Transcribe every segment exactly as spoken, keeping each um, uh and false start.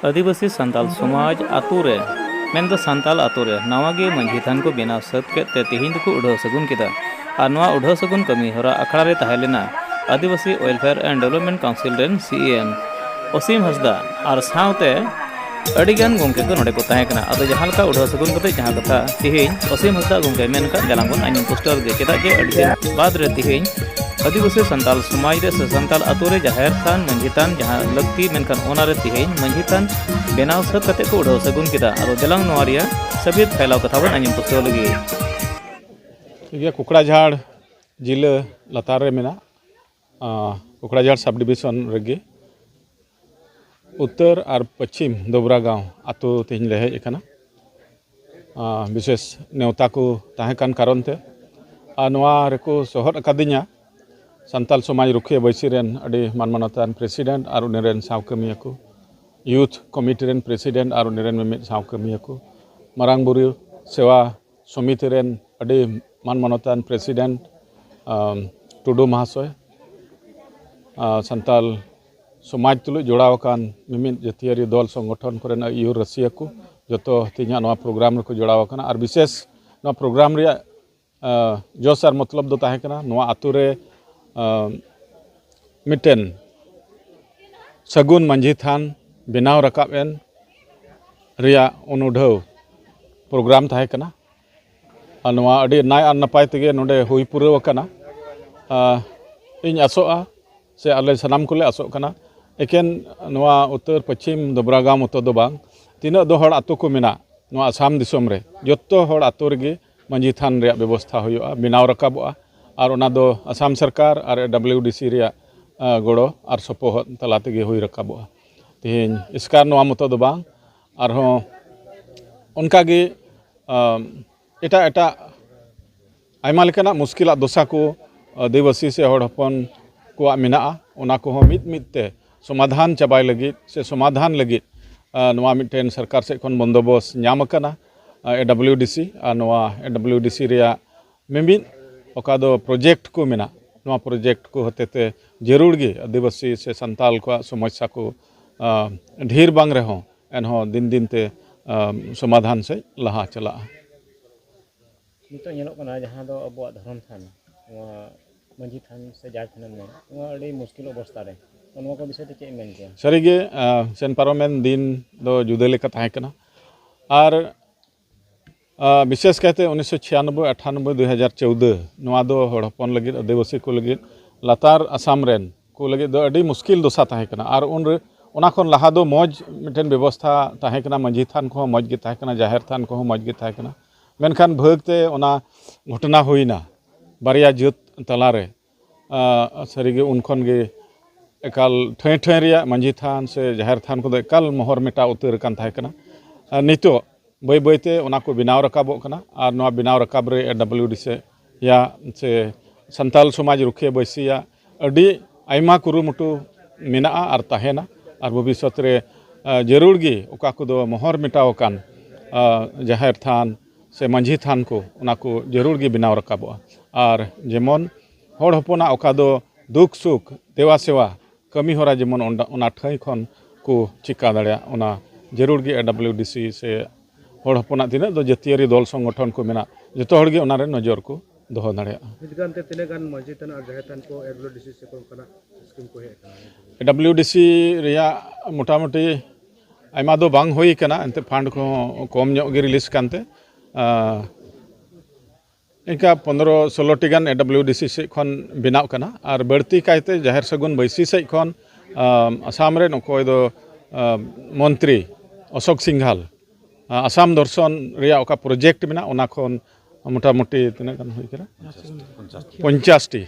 ᱟᱹᱫᱤᱵᱟᱹᱥᱤ ᱥᱟᱱᱛᱟᱞ ᱥᱚᱢᱟᱡᱽ ᱟᱛᱳ ᱨᱮ, ᱢᱮᱱᱫᱚ ᱥᱟᱱᱛᱟᱞ ᱟᱛᱳ ᱨᱮ ᱱᱟᱣᱟ ᱜᱮ ᱢᱟᱹᱡᱷᱤ ᱛᱷᱟᱱ ᱠᱚ ᱵᱮᱱᱟᱣ ᱥᱟᱹᱛ ᱠᱮᱫ ᱛᱮ ᱛᱮᱦᱮᱧ ᱫᱚᱠᱚ ᱩᱰᱷᱟᱹᱣ ᱥᱟᱹᱜᱩᱱ ᱠᱮᱫᱟ᱾ ᱟᱨ ᱱᱚᱣᱟ ᱩᱰᱷᱟᱹᱣ ᱥᱟᱹᱜᱩᱱ ᱠᱟᱹᱢᱤ ᱦᱚᱨᱟ ᱟᱠᱷᱲᱟ ᱨᱮ ᱛᱟᱦᱮᱸ ᱞᱮᱱᱟ ᱟᱹᱫᱤᱵᱟᱹᱥᱤ Welfare and Development Council ᱨᱮᱱ C E M ᱚᱥᱤᱢ ᱦᱟᱸᱥᱫᱟ ᱟᱨ ᱥᱟᱶᱛᱮ ᱟᱹᱰᱤ ᱜᱟᱱ ᱜᱚᱢᱠᱮ ᱠᱚ ᱱᱚᱰᱮ ᱠᱚ ᱛᱟᱦᱮᱸ ᱠᱟᱱᱟ᱾ ᱟᱫᱚ ᱡᱟᱦᱟᱸ ᱞᱮᱠᱟ ᱩᱰᱷᱟᱹᱣ ᱥᱟᱹᱜᱩᱱ ᱠᱟᱛᱮ ᱡᱟᱦᱟᱸ ᱠᱟᱛᱷᱟ ᱛᱮᱦᱮᱧ ᱚᱥᱤᱢ ᱦᱟᱸᱥᱫᱟ ᱜᱚᱢᱠᱮ ᱢᱮᱱ ᱟᱠᱟᱫ, ᱡᱟᱞᱟᱝ ᱵᱚᱱ ᱟᱸᱡᱚᱢ ᱯᱩᱥᱴᱟᱹᱣ ᱞᱮᱜᱮ᱾ ᱪᱮᱫᱟᱜ ᱡᱮ ᱟᱹᱰᱤ ᱫᱤᱱ ᱵᱟᱫᱽ ᱨᱮ ᱛᱮᱦᱮᱧ ᱟᱹᱫᱤᱵᱟᱹᱥᱤ ᱥᱟᱱᱛᱟᱞ ᱥᱚᱢᱟᱡᱽ ᱨᱮ ᱥᱮ ᱥᱟᱱᱛᱟᱞ ᱟᱛᱳ ᱨᱮ ᱡᱟᱦᱮᱨ ᱛᱷᱟᱱ, ᱢᱟᱹᱡᱷᱤ ᱛᱷᱟᱱ ᱡᱟᱦᱟᱸ ᱞᱟᱹᱠᱛᱤ, ᱢᱮᱱᱠᱷᱟᱱ ᱚᱱᱟ ᱨᱮ ᱛᱮᱦᱮᱧ ᱢᱟᱹᱡᱷᱤ ᱛᱷᱟᱱ ᱵᱮᱱᱟᱣ ᱥᱟᱹᱛ ᱠᱟᱛᱮ ᱠᱚ ᱩᱰᱷᱟᱹᱣ ᱥᱟᱹᱜᱩᱱ ᱠᱮᱫᱟ᱾ ᱟᱫᱚ ᱫᱮᱞᱟᱝ ᱱᱚᱣᱟ ᱨᱮᱭᱟᱜ ᱥᱟᱹᱵᱤᱛ ᱯᱷᱟᱭᱞᱟᱣ ᱠᱟᱛᱷᱟ ᱵᱚᱱ ᱟᱸᱡᱚᱢ ᱯᱩᱥᱴᱟᱹᱣ ᱞᱮᱜᱮ᱾ ᱴᱷᱤᱠ ᱜᱮᱭᱟ, ᱠᱩᱠᱲᱟᱡᱷᱟᱲ ᱡᱤᱞᱟᱹ ᱞᱟᱛᱟᱨ ᱨᱮ ᱢᱮᱱᱟᱜ, ᱟᱸ, ᱠᱩᱠᱲᱟᱡᱷᱟᱲ ᱥᱟᱵ ᱰᱤᱵᱤᱥᱚᱱ ᱨᱮᱜᱮ ᱩᱛᱛᱚᱨ ᱟᱨ ᱯᱚᱪᱷᱤᱢ ᱫᱚᱵᱽᱨᱟ ᱜᱟᱶ ᱟᱛᱳ ᱛᱮᱦᱮᱧ ᱞᱮ ᱦᱮᱡ ᱟᱠᱟᱱᱟ᱾ ᱟᱸ, ᱵᱤᱥᱮᱥ ᱱᱮᱣᱛᱟ ᱠᱚ ᱛᱟᱦᱮᱸ ᱠᱟᱱ ᱠᱟᱨᱚᱱ ᱛᱮ᱾ ᱟᱨ ᱱᱚᱣᱟ ᱨᱮᱠᱚ ᱥᱚᱦᱚᱫ ᱟᱠᱟᱫᱤᱧᱟ ᱥᱟᱱᱛᱟᱞ ᱥᱚᱢᱟᱡᱽ ᱨᱩᱠᱷᱤᱭᱟᱹ ᱵᱟᱹᱭᱥᱤ ᱨᱮᱱ ᱟᱹᱰᱤ ᱢᱟᱱ ᱢᱟᱱᱚᱛᱟᱱ president ᱟᱨ ᱩᱱᱤ ᱨᱮᱱ ᱥᱟᱶ ᱠᱟᱹᱢᱤᱭᱟᱹ ᱠᱚ, youth committee ᱨᱮᱱ president ᱟᱨ ᱩᱱᱤ ᱨᱮᱱ ᱢᱤᱢᱤᱫ ᱥᱟᱶ ᱠᱟᱹᱢᱤᱭᱟᱹ ᱠᱚ, ᱢᱟᱨᱟᱝ ᱵᱩᱨᱩ ᱥᱮᱣᱟ ᱥᱚᱢᱤᱛᱤ ᱨᱮᱱ ᱟᱹᱰᱤ ᱢᱟᱱ ᱢᱟᱱᱚᱛᱟᱱ president, ᱟᱢ, ᱴᱩᱰᱩ ᱢᱟᱦᱟᱥᱚᱭ, ᱟᱨ ᱥᱟᱱᱛᱟᱞ ᱥᱚᱢᱟᱡᱽ ᱛᱩᱞᱩᱡ ᱡᱚᱲᱟᱣ ᱟᱠᱟᱱ ᱢᱤᱢᱤᱫ ᱡᱟᱹᱛᱤᱭᱟᱹᱨᱤ ᱫᱚᱞ ᱥᱚᱝᱜᱚᱴᱷᱚᱱ ᱠᱚᱨᱮᱱ ᱟᱹᱭᱩᱨ ᱨᱟᱹᱥᱤᱭᱟᱹ ᱠᱚ ᱡᱚᱛᱚ ᱛᱮᱦᱮᱧᱟᱜ ᱱᱚᱣᱟ program ᱨᱮᱠᱚ ᱡᱚᱲᱟᱣ ᱟᱠᱟᱱᱟ᱾ ᱟᱨ ᱵᱤᱥᱮᱥ ᱱᱚᱣᱟ program ᱨᱮᱭᱟᱜ, ᱟᱸ, ᱡᱚᱥ ᱟᱨ ᱢᱚᱛᱞᱚᱵ ᱫᱚ ᱛᱟᱦᱮᱸ ᱠᱟᱱᱟ ᱱᱚᱣᱟ ᱟᱛᱳ ᱨᱮ, ᱟᱸ, ᱢᱤᱫᱴᱮᱱ ᱥᱟᱹᱜᱩᱱ ᱢᱟᱹᱡᱷᱤ ᱛᱷᱟᱱ ᱵᱮᱱᱟᱣ ᱨᱟᱠᱟᱵ ᱮᱱ ᱨᱮᱭᱟᱜ ᱚᱱᱩᱰᱷᱟᱹᱣ program ᱛᱟᱦᱮᱸ ᱠᱟᱱᱟ᱾ ᱟᱨ ᱱᱚᱣᱟ ᱟᱹᱰᱤ ᱱᱟᱭ ᱟᱨ ᱱᱟᱯᱟᱭ ᱛᱮᱜᱮ ᱱᱚᱰᱮ ᱦᱩᱭ ᱯᱩᱨᱟᱹᱣ ᱟᱠᱟᱱᱟ᱾ ᱟᱨ ᱤᱧ ᱟᱥᱚᱜᱼᱟ, ᱥᱮ ᱟᱞᱮ ᱥᱟᱱᱟᱢ ᱠᱚᱞᱮ ᱟᱥᱚᱜ ᱠᱟᱱᱟ, ᱮᱠᱮᱱ ᱱᱚᱣᱟ ᱩᱛᱛᱚᱨ ᱯᱚᱪᱷᱤᱢ ᱫᱚᱵᱽᱨᱟᱜᱟᱢ ᱢᱚᱛᱚ ᱫᱚ ᱵᱟᱝ, ᱛᱤᱱᱟᱹᱜ ᱫᱚ ᱦᱚᱲ ᱟᱛᱳ ᱠᱚ ᱢᱮᱱᱟᱜ ᱱᱚᱣᱟ ᱟᱥᱟᱢ ᱫᱤᱥᱚᱢ ᱨᱮ, ᱡᱚᱛᱚ ᱦᱚᱲ ᱟᱛᱳ ᱨᱮᱜᱮ ᱢᱟᱹᱡᱷᱤ ᱛᱷᱟᱱ ᱨᱮᱭᱟᱜ ᱵᱮᱵᱚᱥᱛᱷᱟ ᱦᱩᱭᱩᱜᱼᱟ, ᱵᱮᱱᱟᱣ ᱨᱟᱠᱟᱵᱚᱜᱼᱟ᱾ ᱟᱨ ᱚᱱᱟ ᱫᱚ ᱟᱥᱟᱢ ᱥᱚᱨᱠᱟᱨ ᱟᱨ W D C ᱨᱮᱭᱟᱜ, ᱟ, ᱜᱚᱲᱚ ᱟᱨ ᱥᱚᱯᱚᱦᱚᱫ ᱛᱟᱞᱟ ᱛᱮᱜᱮ ᱦᱩᱭ ᱨᱟᱠᱟᱵᱚᱜᱼᱟ᱾ ᱛᱮᱦᱮᱧ ᱮᱥᱠᱟᱨ ᱱᱚᱣᱟ ᱢᱚᱛᱚ ᱫᱚ ᱵᱟᱝ, ᱟᱨᱦᱚᱸ ᱚᱱᱠᱟᱜᱮ, ᱟ, ᱮᱴᱟᱜ ᱮᱴᱟᱜ ᱟᱭᱢᱟ ᱞᱮᱠᱟᱱᱟᱜ ᱢᱩᱥᱠᱤᱞᱟᱜ ᱫᱚᱥᱟ ᱠᱚ ᱟᱹᱫᱤᱵᱟᱹᱥᱤ ᱥᱮ ᱦᱚᱲ ᱦᱚᱯᱚᱱ ᱠᱚᱣᱟᱜ ᱢᱮᱱᱟᱜᱼᱟ, ᱚᱱᱟ ᱠᱚᱦᱚᱸ ᱢᱤᱫ ᱢᱤᱫ ᱛᱮ ᱥᱚᱢᱟᱫᱷᱟᱱ ᱪᱟᱵᱟᱭ ᱞᱟᱹᱜᱤᱫ ᱥᱮ ᱥᱚᱢᱟᱫᱷᱟᱱ ᱞᱟᱹᱜᱤᱫ, ᱟ, ᱱᱚᱣᱟ ᱢᱤᱫᱴᱮᱱ ᱥᱚᱨᱠᱟᱨ ᱥᱮᱫ ᱠᱷᱚᱱ ᱵᱚᱱᱫᱳᱵᱚᱥᱛ ᱧᱟᱢ ᱟᱠᱟᱱᱟ, ᱟ, W D C, ᱟᱨ ᱱᱚᱣᱟ W D C ᱨᱮᱭᱟᱜ ᱢᱤᱢᱤᱫ ᱚᱠᱟ ᱫᱚ project ᱠᱚ ᱢᱮᱱᱟᱜ, ᱱᱚᱣᱟ ᱯᱨᱚᱡᱮᱠᱴ ᱠᱚ ᱦᱚᱛᱮᱛᱮ ᱡᱟᱹᱨᱩᱲ ᱜᱮ ᱟᱹᱫᱤᱵᱟᱹᱥᱤ ᱥᱮ ᱥᱟᱱᱛᱟᱞ ᱠᱚᱣᱟᱜ ᱥᱚᱢᱚᱥᱥᱟ ᱠᱚ, ᱟ, ᱰᱷᱮᱨ ᱵᱟᱝ ᱨᱮᱦᱚᱸ ᱮᱱᱦᱚᱸ ᱫᱤᱱ ᱫᱤᱱ ᱛᱮ, ᱟ, ᱥᱚᱢᱟᱫᱷᱟᱱ ᱥᱮᱫ ᱞᱟᱦᱟ ᱪᱟᱞᱟᱜᱼᱟ᱾ ᱱᱤᱛᱚᱜ ᱧᱮᱞᱚᱜ ᱠᱟᱱᱟ ᱡᱟᱦᱟᱸ ᱫᱚ ᱟᱵᱚᱣᱟᱜ ᱫᱷᱚᱨᱚᱢ ᱛᱷᱟᱱ, ᱱᱚᱣᱟ ᱢᱟᱹᱡᱷᱤ ᱛᱷᱟᱱ ᱥᱮ ᱡᱟᱦᱮᱨ ᱛᱷᱟᱱᱮᱢ ᱢᱮᱱ, ᱱᱚᱣᱟ ᱟᱹᱰᱤ ᱢᱩᱥᱠᱤᱞ ᱚᱵᱚᱥᱛᱟ ᱨᱮ, ᱛᱚ ᱱᱚᱣᱟ ᱠᱚ ᱵᱤᱥᱚᱭ ᱛᱮ ᱪᱮᱫ ᱮᱢ ᱢᱮᱱ ᱠᱮᱭᱟ? ᱥᱟᱹᱨᱤᱜᱮ, ᱟ, ᱥᱮᱱ ᱯᱟᱨᱚᱢᱮᱱ ᱫᱤᱱ ᱫᱚ ᱡᱩᱫᱟᱹ ᱞᱮᱠᱟ ᱛᱟᱦᱮᱸ ᱠᱟᱱᱟ᱾ ᱟᱨ, ᱟ, ᱵᱤᱥᱮᱥ ᱠᱟᱭᱛᱮ ᱩᱱᱤᱥᱥᱚ ᱪᱷᱤᱭᱟᱱᱚᱵᱵᱳᱭ, ᱟᱴᱷᱟᱱᱚᱵᱵᱳᱭ, ᱫᱩ ᱦᱟᱡᱟᱨ ᱪᱳᱣᱫᱟᱹ, ᱱᱚᱣᱟ ᱫᱚ ᱦᱚᱲ ᱦᱚᱯᱚᱱ ᱞᱟᱹᱜᱤᱫ, ᱟᱹᱫᱤᱵᱟᱹᱥᱤ ᱠᱚ ᱞᱟᱹᱜᱤᱫ, ᱞᱟᱛᱟᱨ ᱟᱥᱟᱢ ᱨᱮᱱ ᱠᱚ ᱞᱟᱹᱜᱤᱫ ᱫᱚ ᱟᱹᱰᱤ ᱢᱩᱥᱠᱤᱞ ᱫᱚᱥᱟ ᱛᱟᱦᱮᱸ ᱠᱟᱱᱟ᱾ ᱟᱨ ᱩᱱᱨᱮ ᱚᱱᱟ ᱠᱷᱚᱱ ᱞᱟᱦᱟ ᱫᱚ ᱢᱚᱡᱽ ᱢᱤᱫᱴᱮᱱ ᱵᱮᱵᱚᱥᱛᱷᱟ ᱛᱟᱦᱮᱸ ᱠᱟᱱᱟ, ᱢᱟᱹᱡᱷᱤ ᱛᱷᱟᱱ ᱠᱚᱦᱚᱸ ᱢᱚᱡᱽ ᱜᱮ ᱛᱟᱦᱮᱸ ᱠᱟᱱᱟ, ᱡᱟᱦᱮᱨ ᱛᱷᱟᱱ ᱠᱚᱦᱚᱸ ᱢᱚᱡᱽ ᱜᱮ ᱛᱟᱦᱮᱸ ᱠᱟᱱᱟ᱾ ᱢᱮᱱᱠᱷᱟᱱ ᱵᱷᱟᱹᱜᱽ ᱛᱮ ᱚᱱᱟ ᱜᱷᱚᱴᱚᱱᱟ ᱦᱩᱭᱱᱟ ᱵᱟᱨᱭᱟ ᱡᱟᱹᱛ ᱛᱟᱞᱟᱨᱮ᱾ ᱟ, ᱥᱟᱹᱨᱤᱜᱮ ᱩᱱ ᱠᱷᱚᱱ ᱜᱮ ᱮᱠᱟᱞ ᱴᱷᱟᱹᱭ ᱴᱷᱟᱹᱭ ᱨᱮᱭᱟᱜ ᱢᱟᱹᱡᱷᱤ ᱛᱷᱟᱱ ᱥᱮ ᱡᱟᱦᱮᱨ ᱛᱷᱟᱱ ᱠᱚᱫᱚ ᱮᱠᱟᱞ ᱢᱚᱦᱚᱨ ᱢᱮᱴᱟᱣ ᱩᱛᱟᱹᱨ ᱟᱠᱟᱱ ᱛᱟᱦᱮᱸ ᱠᱟᱱᱟ᱾ ᱟᱨ ᱱᱤᱛᱚᱜ ᱵᱟᱹᱭ ᱵᱟᱹᱭᱛᱮ ᱚᱱᱟ ᱠᱚ ᱵᱮᱱᱟᱣ ᱨᱟᱠᱟᱵᱚᱜ ᱠᱟᱱᱟ᱾ ᱟᱨ ᱱᱚᱣᱟ ᱵᱮᱱᱟᱣ ᱨᱟᱠᱟᱵ ᱨᱮ ᱮ ᱰᱟᱵᱞᱤᱭᱩ ᱰᱤ ᱥᱤ ᱭᱟᱜ ᱥᱮ ᱥᱟᱱᱛᱟᱞ ᱥᱚᱢᱟᱡᱽ ᱨᱩᱠᱷᱤᱭᱟᱹ ᱵᱟᱹᱭᱥᱤᱭᱟᱜ ᱟᱹᱰᱤ ᱟᱭᱢᱟ ᱠᱩᱨᱩᱢᱩᱴᱩ ᱢᱮᱱᱟᱜᱼᱟ ᱟᱨ ᱛᱟᱦᱮᱱᱟ᱾ ᱟᱨ ᱵᱷᱚᱵᱤᱥᱥᱚᱛ ᱨᱮ, ᱟ, ᱡᱟᱹᱨᱩᱲ ᱜᱮ ᱚᱠᱟ ᱠᱚᱫᱚ ᱢᱚᱦᱚᱨ ᱢᱮᱴᱟᱣ ᱟᱠᱟᱱ, ᱟ, ᱡᱟᱦᱮᱨ ᱛᱷᱟᱱ ᱥᱮ ᱢᱟᱹᱡᱷᱤ ᱛᱷᱟᱱ ᱠᱚ, ᱚᱱᱟ ᱠᱚ ᱡᱟᱹᱨᱩᱲ ᱜᱮ ᱵᱮᱱᱟᱣ ᱨᱟᱠᱟᱵᱚᱜᱼᱟ᱾ ᱟᱨ ᱡᱮᱢᱚᱱ ᱦᱚᱲ ᱦᱚᱯᱚᱱᱟᱜ ᱚᱠᱟ ᱫᱚ ᱫᱩᱠ ᱥᱩᱠ, ᱫᱮᱣᱟ ᱥᱮᱣᱟ ᱠᱟᱹᱢᱤ ᱦᱚᱨᱟ ᱡᱮᱢᱚᱱ ᱚᱱᱟ, ᱚᱱᱟ ᱴᱷᱟᱹᱭ ᱠᱷᱚᱱ ᱠᱚ ᱪᱤᱠᱟ ᱫᱟᱲᱮᱭᱟᱜ, ᱚᱱᱟ ᱡᱟᱹᱨᱩᱲ ᱜᱮ ᱮ ᱰᱟᱵᱞᱤᱭᱩ ᱰᱤ ᱥᱤ ᱥᱮ ᱦᱚᱲ ᱦᱚᱯᱚᱱᱟᱜ ᱛᱤᱱᱟᱹᱜ ᱫᱚ ᱡᱟᱹᱛᱤᱭᱟᱹᱨᱤ ᱫᱚᱞ ᱥᱚᱝᱜᱚᱴᱷᱚᱱ ᱠᱚ ᱢᱮᱱᱟᱜ, ᱡᱚᱛᱚ ᱦᱚᱲ ᱜᱮ ᱚᱱᱟ ᱨᱮ ᱱᱚᱡᱚᱨ ᱠᱚ ᱫᱚᱦᱚ ᱫᱟᱲᱮᱭᱟᱜᱼᱟ᱾ ᱱᱤᱛ ᱜᱟᱱ ᱛᱮ ᱛᱤᱱᱟᱹᱜ ᱜᱟᱱ ᱢᱟᱹᱡᱷᱤ ᱛᱷᱟᱱ ᱟᱨ ᱡᱟᱦᱮᱨ ᱛᱷᱟᱱ ᱠᱚ ᱮ ᱰᱟᱵᱞᱤᱭᱩ ᱰᱤ ᱥᱤ ᱥᱮ ᱠᱚ ᱚᱱᱠᱟᱱᱟᱜ ᱥᱠᱤᱢ ᱠᱚ ᱦᱮᱡ ᱟᱠᱟᱱᱟ? ᱮ ᱰᱟᱵᱞᱤᱭᱩ ᱰᱤ ᱥᱤ ᱨᱮᱭᱟᱜ ᱢᱚᱴᱟᱢᱩᱴᱤ ᱟᱭᱢᱟ ᱫᱚ ᱵᱟᱝ ᱦᱩᱭ ᱠᱟᱱᱟ, ᱮᱱᱛᱮ ᱯᱷᱟᱱᱰ ᱠᱚᱦᱚᱸ ᱠᱚᱢ ᱧᱚᱜ ᱜᱮ ᱨᱤᱞᱤᱡᱽ ᱠᱟᱱᱛᱮ, ᱟ, ᱤᱱᱠᱟ ᱯᱚᱱᱫᱽᱨᱚ ᱥᱳᱞᱳ ᱴᱤ ᱜᱟᱱ ᱮ ᱰᱟᱵᱞᱤᱭᱩ ᱰᱤ ᱥᱤ ᱥᱮᱫ ᱠᱷᱚᱱ ᱵᱮᱱᱟᱣ ᱠᱟᱱᱟ᱾ ᱟᱨ ᱵᱟᱹᱲᱛᱤ ᱠᱟᱭᱛᱮ ᱡᱟᱦᱮᱨ ᱥᱟᱹᱜᱩᱱ ᱵᱟᱹᱭᱥᱤ ᱥᱮᱫ ᱠᱷᱚᱱ, ᱟ, ᱟᱥᱟᱢ ᱨᱮᱱ ᱚᱠᱚᱭ ᱫᱚ, ᱟ, ᱢᱚᱱᱛᱨᱤ ᱚᱥᱳᱠ ᱥᱤᱝᱜᱷᱟᱞ, ᱟ, ᱟᱥᱟᱢ ᱫᱚᱨᱥᱚᱱ ᱨᱮᱭᱟᱜ ᱚᱠᱟ ᱯᱨᱚᱡᱮᱠᱴ ᱢᱮᱱᱟᱜ, ᱚᱱᱟ ᱠᱷᱚᱱ ᱢᱚᱴᱟᱢᱩᱴᱤ ᱛᱤᱱᱟᱹᱜ ᱜᱟᱱ ᱦᱩᱭ ᱠᱟᱱᱟ? ᱯᱚᱧᱪᱟᱥ ᱴᱤ᱾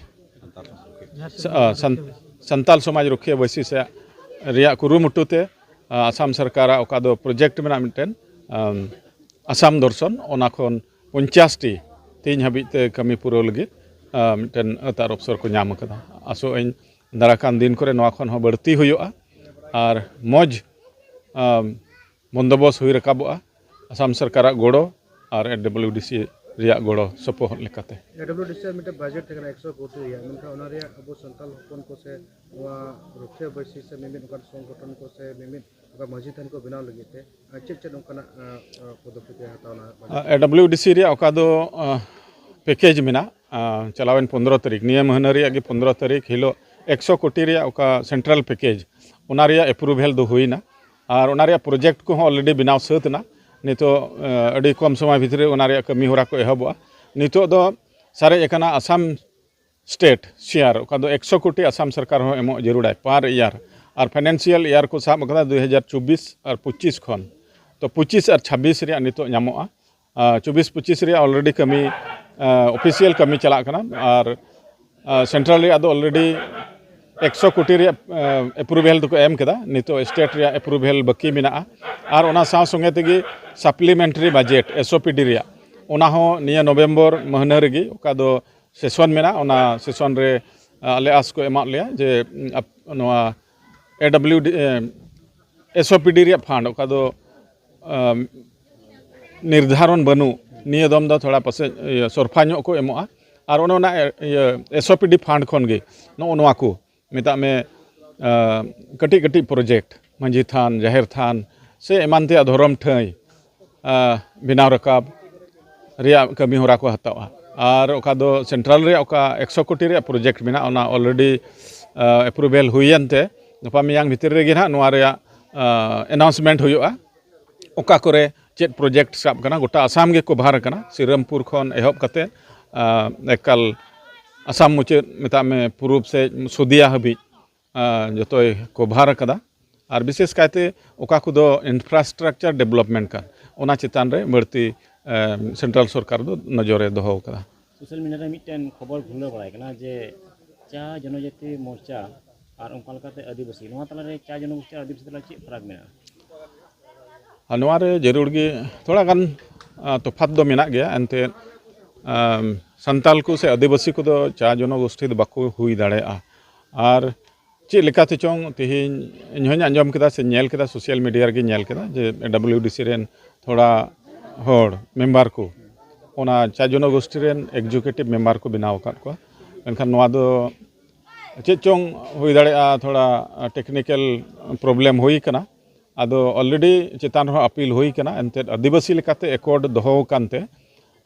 ᱥᱟ-, ᱟ, ᱥᱟᱱ-, ᱥᱟᱱᱛᱟᱞ ᱥᱚᱢᱟᱡᱽ ᱨᱩᱠᱷᱤᱭᱟᱹ ᱵᱟᱹᱭᱥᱤ ᱥᱮ ᱨᱮᱭᱟᱜ ᱠᱩᱨᱩᱢᱩᱴᱩ ᱛᱮ, ᱟ, ᱟᱥᱟᱢ ᱥᱚᱨᱠᱟᱨᱟᱜ ᱚᱠᱟ ᱫᱚ ᱯᱨᱚᱡᱮᱠᱴ ᱢᱮᱱᱟᱜ ᱢᱤᱫᱴᱮᱱ, ᱟᱢ, ᱟᱥᱟᱢ ᱫᱚᱨᱥᱚᱱ, ᱚᱱᱟ ᱠᱷᱚᱱ ᱯᱚᱧᱪᱟᱥ ᱴᱤ ᱛᱮᱦᱮᱧ ᱦᱟᱹᱵᱤᱡ ᱛᱮ ᱠᱟᱹᱢᱤ ᱯᱩᱨᱟᱹᱣ ᱞᱟᱹᱜᱤᱫ, ᱟ, ᱢᱤᱫᱴᱮᱱ ᱟᱹᱛ ᱟᱨ ᱚᱯᱥᱚᱨ ᱠᱚ ᱧᱟᱢ ᱟᱠᱟᱫᱟ᱾ ᱟᱥᱚᱜ ᱟᱹᱧ ᱫᱟᱨᱟᱭ ᱠᱟᱱ ᱫᱤᱱ ᱠᱚᱨᱮ ᱱᱚᱣᱟ ᱠᱷᱚᱱ ᱦᱚᱸ ᱵᱟᱹᱲᱛᱤ ᱦᱩᱭᱩᱜᱼᱟ ᱟᱨ ᱢᱚᱡᱽ, ᱟᱢ, ᱵᱚᱱᱫᱳᱵᱚᱥ ᱦᱩᱭ ᱨᱟᱠᱟᱵᱚᱜᱼᱟ᱾ ᱟᱥᱟᱢ ᱥᱚᱨᱠᱟᱨᱟᱜ ᱜᱚᱲᱚ ᱟᱨ ᱮ ᱰᱟᱵᱞᱤᱭᱩ ᱰᱤ ᱥᱤ ᱨᱮᱭᱟᱜ ᱜᱚᱲᱚ ᱥᱚᱯᱚᱦᱚᱫ ᱞᱮᱠᱟᱛᱮ᱾ ᱮᱰᱟᱵᱞᱤᱭᱩᱰᱤᱥᱤ ᱟᱜ ᱢᱤᱫᱴᱮᱱ ᱵᱟᱡᱮᱴ ᱛᱟᱦᱮᱸ ᱠᱟᱱᱟ ᱮᱠᱥᱚ ᱠᱳᱴᱤ ᱨᱮᱭᱟᱜ, ᱢᱮᱱᱠᱷᱟᱱ ᱚᱱᱟ ᱨᱮᱭᱟᱜ ᱟᱵᱚ ᱥᱟᱱᱛᱟᱲ ᱦᱚᱯᱚᱱ ᱠᱚ ᱥᱮ ᱱᱚᱣᱟ ᱨᱩᱠᱷᱤᱭᱟᱹ ᱵᱟᱹᱭᱥᱤ ᱥᱮ ᱢᱤᱢᱤᱫ ᱚᱱᱠᱟᱱ ᱥᱚᱝᱜᱚᱴᱷᱚᱱ ᱠᱚ ᱥᱮ ᱢᱤᱢᱤᱫ ᱚᱱᱠᱟ ᱢᱟᱹᱡᱷᱤ ᱛᱷᱟᱱ ᱠᱚ ᱵᱮᱱᱟᱣ ᱞᱟᱹᱜᱤᱫ ᱛᱮ ᱟᱨ ᱪᱮᱫ ᱪᱮᱫ ᱚᱱᱠᱟᱱᱟᱜ ᱯᱚᱫᱚᱠᱷᱮᱯ ᱮ ᱦᱟᱛᱟᱣ ᱮᱱᱟ? ᱮᱰᱟᱵᱞᱤᱭᱩᱰᱤᱥᱤ ᱨᱮᱭᱟᱜ ᱚᱠᱟ ᱫᱚ ᱯᱮᱠᱮᱡᱽ ᱢᱮᱱᱟᱜ, ᱪᱟᱞᱟᱣᱮᱱ ᱯᱚᱱᱫᱽᱨᱚ ᱛᱟᱹᱨᱤᱠᱷ, ᱱᱤᱭᱟᱹ ᱢᱟᱹᱦᱱᱟᱹ ᱨᱮᱭᱟᱜ ᱜᱮ ᱯᱚᱱᱫᱽᱨᱚ ᱛᱟᱹᱨᱤᱠᱷ ᱦᱤᱞᱳᱜ ᱮᱠᱥᱚ ᱠᱳᱴᱤ ᱨᱮᱭᱟᱜ ᱚᱠᱟ ᱥᱮᱱᱴᱨᱟᱞ ᱯᱮᱠᱮᱡᱽ, ᱚᱱᱟ ᱨᱮᱭᱟᱜ ᱮᱯᱨᱩᱵᱷᱮᱞ ᱫᱚ ᱦᱩᱭᱱᱟ᱾ ᱟᱨ ᱚᱱᱟ ᱨᱮᱭᱟᱜ ᱯᱨᱚᱡᱮᱠᱴ ᱠᱚᱦᱚᱸ ᱚᱞᱨᱮᱰᱤ ᱵᱮᱱᱟᱣ ᱥᱟᱹᱛ ᱮᱱᱟ᱾ ᱱᱤᱛᱚᱜ ᱟᱹᱰᱤ ᱠᱚᱢ ᱥᱚᱢᱚᱭ ᱵᱷᱤᱛᱨᱤ ᱚᱱᱟ ᱨᱮᱭᱟᱜ ᱠᱟᱹᱢᱤ ᱦᱚᱨᱟ ᱠᱚ ᱮᱦᱚᱵᱚᱜᱼᱟ᱾ ᱱᱤᱛᱚᱜ ᱫᱚ ᱥᱟᱨᱮᱡ ᱟᱠᱟᱱᱟ ᱟᱥᱟᱢ ᱥᱴᱮᱴ ᱥᱮᱭᱟᱨ, ᱚᱠᱟ ᱫᱚ ᱮᱠᱥᱚ ᱠᱳᱴᱤ ᱟᱥᱟᱢ ᱥᱚᱨᱠᱟᱨ ᱦᱚᱸ ᱮᱢᱚᱜ ᱡᱟᱹᱨᱩᱲᱟᱭ ᱯᱟᱨ ᱤᱭᱟᱨ᱾ ᱟᱨ ᱯᱷᱟᱭᱱᱟᱱᱥᱤᱭᱟᱞ ᱤᱭᱟᱨ ᱠᱚ ᱥᱟᱵ ᱟᱠᱟᱫᱟ ᱫᱩᱭ ᱦᱟᱡᱟᱨ ᱪᱚᱵᱵᱤᱥ ᱟᱨ ᱯᱚᱸᱪᱤᱥ ᱠᱷᱚᱱ᱾ ᱛᱚ ᱯᱚᱸᱪᱤᱥ ᱟᱨ ᱪᱷᱟᱵᱵᱤᱥ ᱨᱮᱭᱟᱜ ᱱᱤᱛᱚᱜ ᱧᱟᱢᱚᱜᱼᱟ᱾ ᱪᱚᱵᱵᱤᱥ ᱯᱚᱸᱪᱤᱥ ᱨᱮᱭᱟᱜ ᱚᱞᱨᱮᱰᱤ ᱠᱟᱹᱢᱤ, ᱚᱯᱷᱤᱥᱤᱭᱟᱞ ᱠᱟᱹᱢᱤ ᱪᱟᱞᱟᱜ ᱠᱟᱱᱟ᱾ ᱟᱨ ᱥᱮᱱᱴᱨᱟᱞ ᱨᱮᱭᱟᱜ ᱫᱚ ᱚᱞᱨᱮᱰᱤ ᱮᱠᱥᱚ ᱠᱳᱴᱤ ᱨᱮᱭᱟᱜ ᱮᱯᱨᱩᱵᱷᱮᱞ ᱫᱚᱠᱚ ᱮᱢ ᱠᱮᱫᱟ᱾ ᱱᱤᱛᱚᱜ ᱥᱴᱮᱴ ᱨᱮᱭᱟᱜ ᱮᱯᱨᱩᱵᱷᱮᱞ ᱵᱟᱹᱠᱤ ᱢᱮᱱᱟᱜᱼᱟ᱾ ᱟᱨ ᱚᱱᱟ ᱥᱟᱶ ᱥᱚᱸᱜᱮ ᱛᱮᱜᱮ supplementary budget, S O P D ᱨᱮᱭᱟᱜ, ᱚᱱᱟ ᱦᱚᱸ ᱱᱤᱭᱟᱹ ᱱᱚᱵᱷᱮᱢᱵᱚᱨ ᱢᱟᱹᱦᱱᱟᱹ ᱨᱮᱜᱮ, ᱚᱠᱟ ᱫᱚ ᱥᱮᱥᱚᱱ ᱢᱮᱱᱟᱜᱼᱟ, ᱚᱱᱟ ᱥᱮᱥᱚᱱ ᱨᱮ ᱟᱞᱮ ᱟᱥ ᱠᱚ ᱮᱢᱟᱜ ᱞᱮᱭᱟ ᱡᱮ ᱱᱚᱣᱟ ᱮᱰᱟᱵᱞᱤᱭᱩᱰᱤ, ᱮᱥ ᱳ ᱯᱤ ᱰᱤ ᱨᱮᱭᱟᱜ ᱯᱷᱟᱱᱰ, ᱚᱠᱟ ᱫᱚ ᱱᱤᱨᱫᱷᱟᱨᱚᱱ ᱵᱟᱹᱱᱩᱜ, ᱱᱤᱭᱟᱹ ᱫᱚᱢ ᱫᱚ ᱛᱷᱚᱲᱟ ᱯᱟᱥᱮᱡ ᱥᱚᱨᱯᱷᱟ ᱧᱚᱜ ᱠᱚ ᱮᱢᱚᱜᱼᱟ᱾ ᱟᱨ ᱚᱱᱮ ᱚᱱᱟ ᱮᱥ ᱳ ᱯᱤ ᱰᱤ ᱯᱷᱟᱱᱰ ᱠᱷᱚᱱ ᱜᱮ ᱱᱚᱜᱼᱚ ᱱᱚᱣᱟ ᱠᱚ, ᱢᱮᱛᱟᱜ ᱢᱮ, ᱠᱟᱹᱴᱤᱡ ᱠᱟᱹᱴᱤᱡ ᱯᱨᱚᱡᱮᱠᱴ, ᱢᱟᱹᱡᱷᱤ ᱛᱷᱟᱱ, ᱡᱟᱦᱮᱨ ᱛᱷᱟᱱ ᱥᱮ ᱮᱢᱟᱱ ᱛᱮᱭᱟᱜ ᱫᱷᱚᱨᱚᱢ ᱴᱷᱟᱹᱭ ᱵᱮᱱᱟᱣ ᱨᱟᱠᱟᱵ ᱨᱮᱭᱟᱜ ᱠᱟᱹᱢᱤ ᱦᱚᱨᱟ ᱠᱚ ᱦᱟᱛᱟᱣᱟ᱾ ᱟᱨ ᱚᱠᱟ ᱫᱚ ᱥᱮᱱᱴᱨᱟᱞ ᱨᱮᱭᱟᱜ ᱚᱠᱟ ᱮᱠᱥᱚ ᱠᱳᱴᱤ ᱨᱮᱭᱟᱜ ᱯᱨᱚᱡᱮᱠᱴ ᱢᱮᱱᱟᱜᱼᱟ, ᱚᱱᱟ ᱚᱞᱨᱮᱰᱤ ᱮᱯᱨᱩᱵᱷᱮᱞ ᱦᱩᱭᱮᱱ ᱛᱮ ᱜᱟᱯᱟ ᱢᱮᱭᱟᱝ ᱵᱷᱤᱛᱤᱨ ᱨᱮᱜᱮ ᱱᱟᱦᱟᱜ ᱱᱚᱣᱟ ᱨᱮᱭᱟᱜ ᱮᱱᱟᱣᱩᱱᱥᱢᱮᱱᱴ ᱦᱩᱭᱩᱜᱼᱟ᱾ ᱚᱠᱟ ᱠᱚᱨᱮ ᱪᱮᱫ ᱯᱨᱚᱡᱮᱠᱴ ᱥᱟᱵ ᱠᱟᱱᱟ, ᱜᱚᱴᱟ ᱟᱥᱟᱢ ᱜᱮ ᱠᱚᱵᱷᱟᱨ ᱟᱠᱟᱱᱟ, ᱥᱤᱨᱟᱢᱯᱩᱨ ᱠᱷᱚᱱ ᱮᱦᱚᱵ ᱠᱟᱛᱮ ᱮᱠᱟᱞ ᱟᱥᱟᱢ ᱢᱩᱪᱟᱹᱫ, ᱢᱮᱛᱟᱜ ᱢᱮ, ᱯᱩᱨᱩᱵ ᱥᱮᱫ ᱥᱩᱫᱤᱭᱟ ᱦᱟᱹᱵᱤᱡ ᱡᱚᱛᱚᱭ ᱠᱚᱵᱷᱟᱨ ᱟᱠᱟᱫᱟ᱾ ᱟᱨ ᱵᱤᱥᱮᱥ ᱠᱟᱭᱛᱮ ᱚᱠᱟ ᱠᱚᱫᱚ ᱤᱱᱯᱷᱨᱟᱥᱴᱨᱟᱠᱪᱟᱨ ᱰᱮᱵᱷᱞᱚᱯᱢᱮᱱᱴ ᱠᱟᱱ, ᱚᱱᱟ ᱪᱮᱛᱟᱱ ᱨᱮ ᱵᱟᱹᱲᱛᱤ ᱥᱮᱱᱴᱨᱟᱞ ᱥᱚᱨᱠᱟᱨ ᱫᱚ ᱱᱚᱡᱚᱨᱮ ᱫᱚᱦᱚ ᱟᱠᱟᱫᱟ᱾ ᱥᱳᱥᱟᱞ ᱢᱤᱰᱤᱭᱟ ᱨᱮ ᱢᱤᱫᱴᱮᱱ ᱠᱷᱚᱵᱚᱨ ᱜᱷᱩᱨᱞᱟᱹᱣ ᱵᱟᱲᱟᱭ ᱠᱟᱱᱟ ᱡᱮ ᱪᱟ ᱡᱚᱱᱚᱡᱟᱹᱛᱤ ᱢᱳᱨᱪᱟ ᱟᱨ ᱚᱱᱠᱟ ᱞᱮᱠᱟᱛᱮ ᱟᱹᱫᱤᱵᱟᱹᱥᱤ, ᱱᱚᱣᱟ ᱛᱟᱞᱟᱨᱮ ᱪᱟ ᱡᱚᱱᱚᱜᱳᱥᱴᱤ ᱟᱨ ᱟᱹᱫᱤᱵᱟᱹᱥᱤ ᱛᱟᱞᱟ ᱪᱮᱫ ᱯᱷᱟᱨᱟᱠ ᱢᱮᱱᱟᱜᱼᱟ? ᱟᱨ ᱱᱚᱣᱟ ᱨᱮ ᱡᱟᱹᱨᱩᱲ ᱜᱮ ᱛᱷᱚᱲᱟ ᱜᱟᱱ ᱛᱚᱯᱷᱟᱛ ᱫᱚ ᱢᱮᱱᱟᱜ ᱜᱮᱭᱟ᱾ ᱮᱱᱛᱮᱫ ᱥᱟᱱᱛᱟᱞ ᱠᱚ ᱥᱮ ᱟᱹᱫᱤᱵᱟᱹᱥᱤ ᱠᱚᱫᱚ ᱪᱟ ᱡᱚᱱᱚᱜᱳᱥᱴᱤ ᱫᱚ ᱵᱟᱠᱚ ᱦᱩᱭ ᱫᱟᱲᱮᱭᱟᱜᱼᱟ᱾ ᱟᱨ ᱪᱮᱫ ᱞᱮᱠᱟᱛᱮ ᱪᱚᱝ ᱛᱮᱦᱮᱧ ᱤᱧ ᱦᱚᱧ ᱟᱸᱡᱚᱢ ᱠᱮᱫᱟ ᱥᱮ ᱧᱮᱞ ᱠᱮᱫᱟ, ᱥᱳᱥᱟᱞ ᱢᱤᱰᱤᱭᱟ ᱨᱮᱜᱮᱧ ᱧᱮᱞ ᱠᱮᱫᱟ ᱡᱮ ᱰᱟᱵᱞᱤᱭᱩᱰᱤᱥᱤ ᱨᱮᱱ ᱛᱷᱚᱲᱟ ᱦᱚᱲ, ᱢᱮᱢᱵᱟᱨ ᱠᱚ ᱚᱱᱟ ᱪᱟ ᱡᱚᱱᱚᱜᱳᱥᱴᱷᱤ ᱨᱮᱱ ᱮᱠᱡᱤᱠᱤᱭᱩᱴᱤᱵᱷ ᱢᱮᱢᱵᱟᱨ ᱠᱚ ᱵᱮᱱᱟᱣ ᱟᱠᱟᱫ ᱠᱚᱣᱟ᱾ ᱢᱮᱱᱠᱷᱟᱱ ᱱᱚᱣᱟ ᱫᱚ ᱪᱮᱫ ᱪᱚᱝ ᱦᱩᱭ ᱫᱟᱲᱮᱭᱟᱜᱼᱟ, ᱛᱷᱚᱲᱟ ᱴᱮᱠᱱᱤᱠᱮᱞ ᱯᱨᱚᱵᱞᱮᱢ ᱦᱩᱭ ᱠᱟᱱᱟ᱾ ᱟᱫᱚ ᱚᱞᱨᱮᱰᱤ ᱪᱮᱛᱟᱱ ᱨᱮᱦᱚᱸ ᱟᱯᱤᱞ ᱦᱩᱭ ᱠᱟᱱᱟ᱾ ᱮᱱᱛᱮᱫ ᱟᱹᱫᱤᱵᱟᱹᱥᱤ ᱞᱮᱠᱟᱛᱮ ᱮᱠᱚᱨᱰ ᱫᱚᱦᱚ ᱟᱠᱟᱱ ᱛᱮ,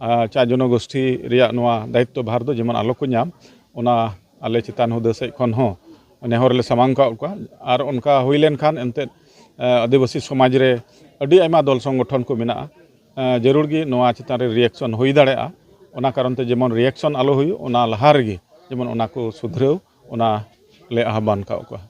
ᱟᱨ ᱪᱟ ᱡᱚᱱᱚᱜᱳᱥᱴᱷᱤ ᱨᱮᱭᱟᱜ ᱱᱚᱣᱟ ᱫᱟᱭᱤᱛᱛᱚ ᱵᱷᱟᱨ ᱫᱚ ᱡᱮᱢᱚᱱ ᱟᱞᱚ ᱠᱚ ᱧᱟᱢ, ᱚᱱᱟ ᱟᱞᱮ ᱪᱮᱛᱟᱱ ᱦᱩᱫᱟᱹ ᱥᱮᱫ ᱠᱷᱚᱱ ᱦᱚᱸ ᱱᱮᱦᱚᱨ ᱞᱮ ᱥᱟᱢᱟᱝ ᱠᱟᱜ ᱠᱚᱣᱟ᱾ ᱟᱨ ᱚᱱᱠᱟ ᱦᱩᱭ ᱞᱮᱱᱠᱷᱟᱱ ᱮᱱᱛᱮᱫ, ᱮ, ᱟᱹᱫᱤᱵᱟᱹᱥᱤ ᱥᱚᱢᱟᱡᱽ ᱨᱮ ᱟᱹᱰᱤ ᱟᱭᱢᱟ ᱫᱚᱞ ᱥᱚᱝᱜᱚᱴᱷᱚᱱ ᱠᱚ ᱢᱮᱱᱟᱜᱼᱟ᱾ ᱮ, ᱡᱟᱹᱨᱩᱲ ᱜᱮ ᱱᱚᱣᱟ ᱪᱮᱛᱟᱱ ᱨᱮ ᱨᱤᱭᱮᱠᱥᱚᱱ ᱦᱩᱭ ᱫᱟᱲᱮᱭᱟᱜᱼᱟ᱾ ᱚᱱᱟ ᱠᱟᱨᱚᱱ ᱛᱮ ᱡᱮᱢᱚᱱ ᱨᱤᱭᱮᱠᱥᱚᱱ ᱟᱞᱚ ᱦᱩᱭᱩᱜ, ᱚᱱᱟ ᱞᱟᱦᱟ ᱨᱮᱜᱮ ᱡᱮᱢᱚᱱ ᱚᱱᱟ ᱠᱚ ᱥᱩᱫᱷᱨᱟᱹᱣ, ᱚᱱᱟ ᱞᱮ ᱟᱦᱵᱟᱱ ᱠᱟᱜ ᱠᱚᱣᱟ᱾